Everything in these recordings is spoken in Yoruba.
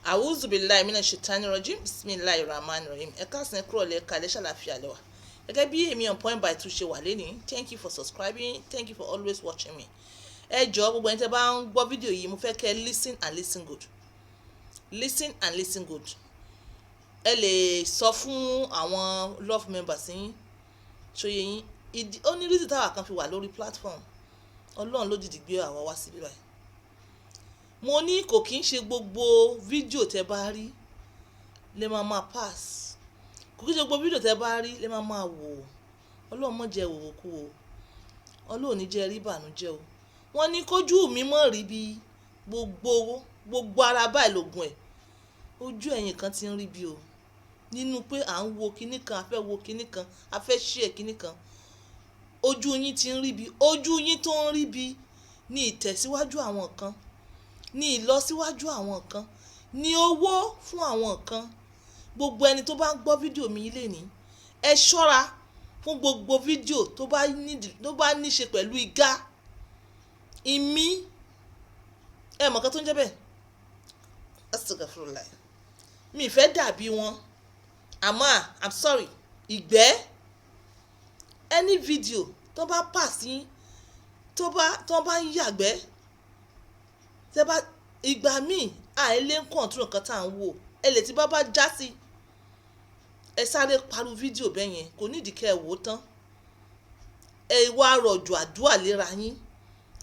A'udhu billahi minash shaitani rajim. Bismillahir rahmanir rahim. Ẹ káàsán, kúrò lẹ́ kalẹ́, ṣàlàfíà lẹ́wà. Gẹ́gẹ́ bí èmi on point by two ṣe wà lẹ́nìí. Thank you for subscribing, thank you for always watching me. Ẹ jọ̀ọ́, gbogbo ẹni tẹ́ bá ń gbọ́ fídíò yìí, mo fẹ́ kẹ́ listen and listen good, listen and listen good. Ẹ lè sọ fún àwọn love members yín, ṣòye yín. Ìdí ó ní reason táwa kan fi wà lórí platform. Ọlọ́run ló dìdí gbé àwa wá síbí báyìí. Mo ní kò kí ń ṣe gbogbo fídíò tẹ́ bá rí lè máa máa pass, kò kí ń ṣe gbogbo fídíò tẹ́ bá rí lè máa máa wò. Ọlọ́run má jẹ́ wòwò kú o, Ọlọ́run ní jẹ́ rí ìbànújẹ́ o. Wọ́n ní kójú mi mọ̀ rí bí gbogbo gbogbo ara báyìí lògùn ẹ̀. Ojú ẹ̀yìn kan ti ń rí bí o nínú pé à ń wo kinní kan, a fẹ́ wo kinní kan, a fẹ́ share kinní kan. Ojú yín ti ń rí bí. Ojú yín tó ń rí bí ní ìtẹ̀síwájú àwọn kan, ní ìlọsíwájú àwọn kan, ní owó fún àwọn kan. Gbogbo ẹni tó bá ń gbọ́ fídíò mi lénìí, ẹ ṣọ́ra fún gbogbo fídíò tó bá ní ṣe pẹ̀lú igá ìmí. Ẹ mọ̀ nǹkan tó ń jẹ́ bẹ́ẹ̀? Astaghfirullah, mi ì fẹ́ dàbí wọn, àmọ́ I'm sorry. Ìgbẹ́, any video tó bá pass yín, tó bá ń yàgbẹ́, tẹ́ bá ìgbà míì àìlè ń control nǹkan tá à ń wò. Ẹ lè tí bá bá já sí, ẹ sáré paru fídíò bẹ́ẹ̀ yẹn, kò nídìí kẹ́ ẹ wò ó tán. Ẹ wá rọ̀jò àdúrà léra yín,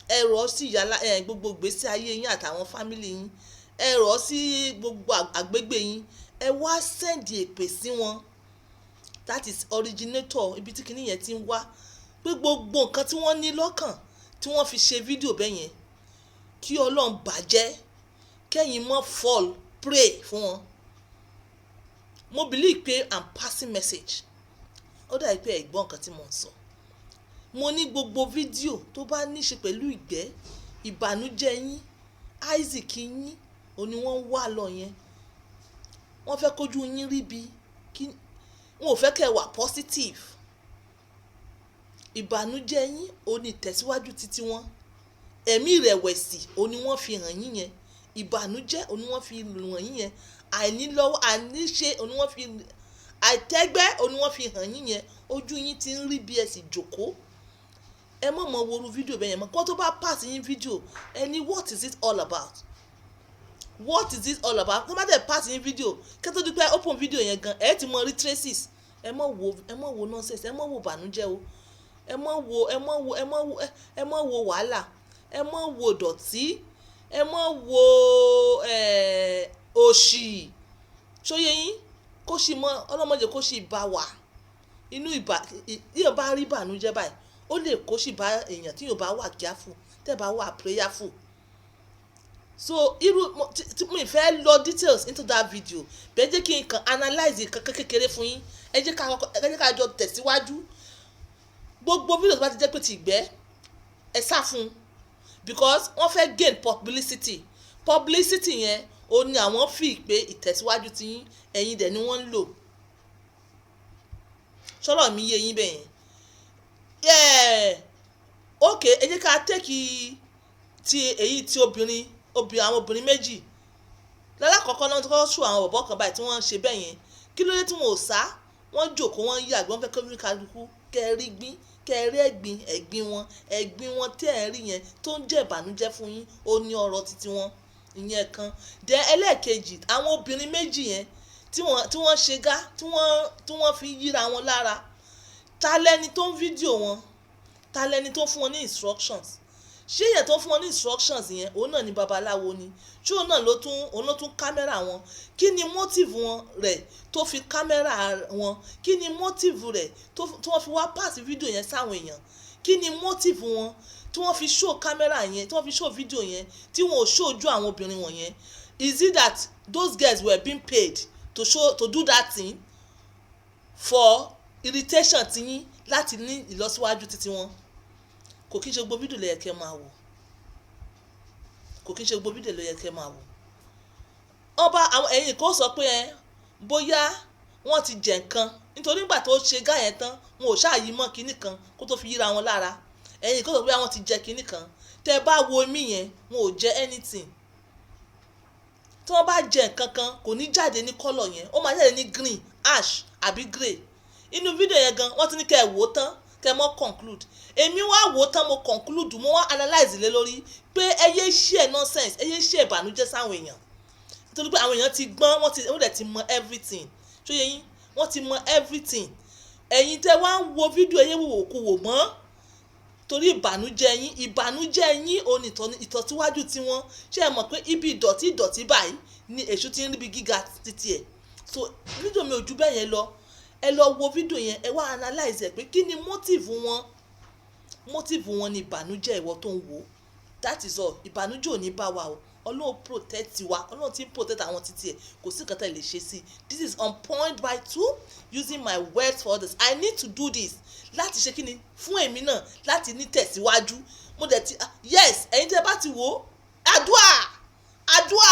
ẹ rọ̀ sí yàrá ẹ gbogbo ìgbésí ayé yín àtàwọn family yín, ẹ rọ̀ sí gbogbo àgbègbè yín, ẹ wá send èpè sí wọn. That is originator, ibi tí kinní yẹn ti ń wá, pé gbogbo nǹkan tí wọ́n ní lọ́kàn tí wọ́n fi ṣe fídíò bẹ́ẹ̀ yẹn, kí Ọlọ́run bàjẹ́, kẹ́yìn mọ́ fall prey fún wọn. Mo believe pé I'm passing message. Ó dàbí pé ẹ gbọ́ nǹkan tí mo ń sọ. Mo ní gbogbo fídíò tó bá ní ṣe pẹ̀lú ìgbẹ́, ìbànújẹ́ yín, Isaac yín, òun ni wọ́n ń wá lọ yẹn. Wọ́n fẹ́ kójú yín rí bí kí wọn ò fẹ́ kẹ́ ẹ wà positive. Ìbànújẹ́ yín, òun ni ìtẹ̀síwájú títí wọn. Ẹ̀mí ìrẹ̀wẹ̀sì, òun ni wọ́n fi hàn yín yẹn. Ìbànújẹ́, òun ni wọ́n fi hàn yín yẹn. Àìnílọ́wọ́, àìníṣe, òun ni wọ́n fi àìtẹ́gbẹ́, òun ni wọ́n fi hàn yín yẹn. Ojú yín ti ń rí bí ẹ sì jókòó. Ẹ má mọ wo irú fídíò bẹ́ẹ̀ yẹn mọ́. Kó tó bá pass yín fídíò, ẹ ní, "What is it all about? What is it all about?" Tó bá dẹ̀ pass yín fídíò, kí tó di pé open fídíò yẹn gan, ẹ ti mọ rí traces. Ẹ má wo, ẹ má wo nonsense, ẹ má wo ìbànújẹ́ o, ẹ má wo, ẹ má wo, ẹ má wo, ẹ má wo wàhálà, ẹ má wo dọ̀tí, ẹ má wo òṣì. Ṣóyé yín? Kó sì mọ ọlọ́mọdé, kó sì bá wà inú ìbà. Yíyan bá rí ìbànújẹ́ báyìí, ó lè kó sì bá èèyàn tí yóò bá wà careful, tẹ́ bá wà prayerful. So irú tí mi fẹ́ lọ details into that video bẹ́ẹ̀, jẹ́ kí n kàn analyse nǹkan kékeré fún yín. Ẹ jẹ́ ká jọ tẹ̀síwájú. Gbogbo fídíò tó bá ti jẹ́ pé ti ìgbẹ́, ẹ sá fún, because wọ́n fẹ́ gain publicity. Publicity yẹn, ó ní àwọn fi pé ìtẹ̀síwájú ti yín, ẹ̀yin dẹ̀ ni wọ́n ń lò. Sọ̀rọ̀ mi yé yín bẹ́ẹ̀ yẹn? Ok, ẹ jẹ́ ká take ti èyí tí obìnrin obìnrin àwọn obìnrin méjì lálákọ̀ọ́kọ́ náà tó kọ́kọ́ sùn. Àwọn bọ̀bọ̀ kan báyìí tí wọ́n ń ṣe bẹ́ẹ̀ yẹn, kí ló dé tí wọn ò sá? Wọ́n jókòó, wọ́n ń yàgbẹ́. Wọ́n fẹ́ kí kálukú kẹ́ rí gbín, kẹ́ rí ẹ̀gbin, ẹ̀gbin wọn, ẹ̀gbin wọn tí ẹ̀ ń rí yẹn tó ń jẹ́ ìbànújẹ́ fún yín, ó ní ọ̀rọ̀ títí wọn. Ìyẹn kan dẹ. Ẹlẹ́ẹ̀kejì, àwọn obìnrin méjì yẹn tí wọ́n ṣe gá, tí wọ́n fi yíra wọn lára, ta lẹni tó ń fídíò wọn? Ta lẹni tó ń fún wọn ní instructions? Ṣé èèyàn tó ń fún wọn ní instructions yẹn, òun náà ni babaláwo ni? Ṣé òun ló tún kámẹ́rà wọn? Kí ni motive wọn rẹ̀ tó fi kámẹ́rà wọn? Kí ni motive rẹ̀ tó wọ́n fi wá pass fídíò yẹn sáwọn èèyàn? Kí ni motive wọn tí wọ́n fi show kámẹ́rà yẹn, tí wọ́n fi show fídíò yẹn, tí wọ́n ò show ojú àwọn obìnrin wọ̀nyẹn? Is it that those girls were being paid to show, to do that thing for irritation tiyín láti ní ìlọsíwájú títí wọn? Kò kí n ṣe gbogbo fídíò ló yẹ kẹ́ máa wò, kò kí n ṣe gbogbo fídíò ló yẹ kẹ́ máa wò. Ọba àwọn ẹ̀yìn kò sọ pé ẹ bóyá wọ́n ti jẹ nǹkan, nítorí nígbà tó ṣe gá yẹn tán, wọn ò ṣáà yí mọ́ kinní kan kó tó fi yíra wọn lára. Ẹ̀yìn kò sọ pé wọ́n ti jẹ kinní kan. Tẹ́ bá wo mí yẹn, wọn ò jẹ anything. Tí wọ́n bá jẹ nǹkan kan, kò ní jáde ní colour yẹn, ó máa jáde ní green, ash àbí grey. Inú fídíò yẹn gan, wọ́n ti ní kẹ́ ẹ̀ wò ó tán, kẹ́ ẹ mọ́ conclude. Èmi wá wò ó tán, mo conclude, mo wá analyse lé lórí pé ẹ yé share nonsense, ẹ yé share ìbànújẹ́ sáwọn èèyàn, nítorí pé àwọn èèyàn ti gbọ́n, wọ́n dẹ̀ ti mọ everything. Ṣó yé yín? Wọ́n ti mọ everything. Ẹ̀yin tẹ́ wá ń wo fídíò, ẹ yé wò kú wò mọ́, torí ìbànújẹ́ yín, ìbànújẹ́ yín òun ìtọ́síwájú tiwọn. Ṣé ẹ mọ̀ pé ibi ìdọ̀tí ìdọ̀tí báyìí ni èṣù ti ń ríbi gíga títí ẹ̀? So fídíò mi ò ju bẹ́ẹ̀ yẹn lọ. Ẹ lọ wo fídíò yẹn, ẹ wá analyse ẹ pé kí ni motive wọn. Motive wọn ni ìbànújẹ́ ìwọ tó ń wò. That is all. Ìbànújẹ́ ò ní bá wa o. Ọlọ́run protect wa, Ọlọ́run ti ń protect àwọn títí ẹ̀, kò sí nǹkan tẹ́ lè ṣe sí. This is on point by two, using my words for others. I need to do this láti ṣe kíni fún èmi náà, láti ní tẹ̀síwájú. Mo dẹ̀ ti, yes, ẹ̀yin tẹ́ bá ti wò ó, àdúà, àdúà.